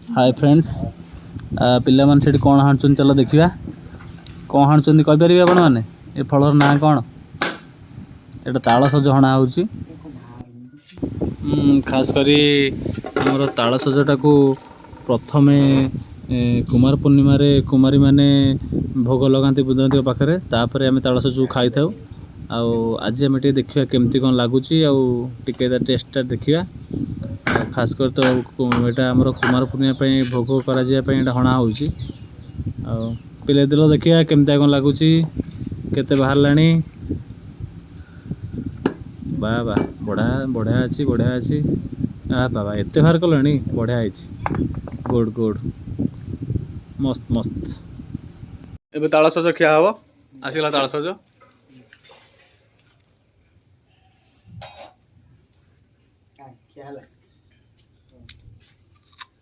ହାଏ friends, ପିଲାମାନେ ସେଠି କ'ଣ ହାଣୁଛନ୍ତି? ଚାଲ ଦେଖିବା କ'ଣ ହାଣୁଛନ୍ତି। କହିପାରିବେ ଆପଣମାନେ ଏ ଫଳର ନାଁ କ'ଣ? ଏଇଟା ତାଳସଜ ହଣା ହେଉଛି। ଖାସ କରି ଆମର ତାଳସଜଟାକୁ ପ୍ରଥମେ କୁମାର ପୂର୍ଣ୍ଣିମାରେ କୁମାରୀମାନେ ଭୋଗ ଲଗାନ୍ତି ବୁଦ୍ଧଙ୍କ ପାଖରେ। ତାପରେ ଆମେ ତାଳସଜକୁ ଖାଇଥାଉ। ଆଉ ଆଜି ଆମେ ଟିକେ ଦେଖିବା କେମିତି କ'ଣ ଲାଗୁଛି ଆଉ ଟିକେ ତା ଟେଷ୍ଟଟା ଦେଖିବା। ଆଉ ଖାସ କରି ତ ଏଇଟା ଆମର କୁମାର ପୂର୍ଣ୍ଣିମା ପାଇଁ ଭୋଗ କରାଯିବା ପାଇଁ ଏଇଟା ହଣା ହେଉଛି। ଆଉ ପିଲା ଦିଲ ଦେଖିବା କେମିତି କ'ଣ ଲାଗୁଛି, କେତେ ବାହାରିଲାଣି। ବା ବା, ବଢ଼ିଆ ବଢ଼ିଆ ଅଛି, ବଢ଼ିଆ ଅଛି। ଆ ବାବା, ଏତେ ବାହାର କଲାଣି, ବଢ଼ିଆ ହେଇଛି। ଗୁଡ୍ ଗୁଡ୍, ମସ୍ତ ମସ୍ତ। ଏବେ ତାଳସଜ ଖିଆ ହବ। ଆସିଗଲା ତାଳସଜ।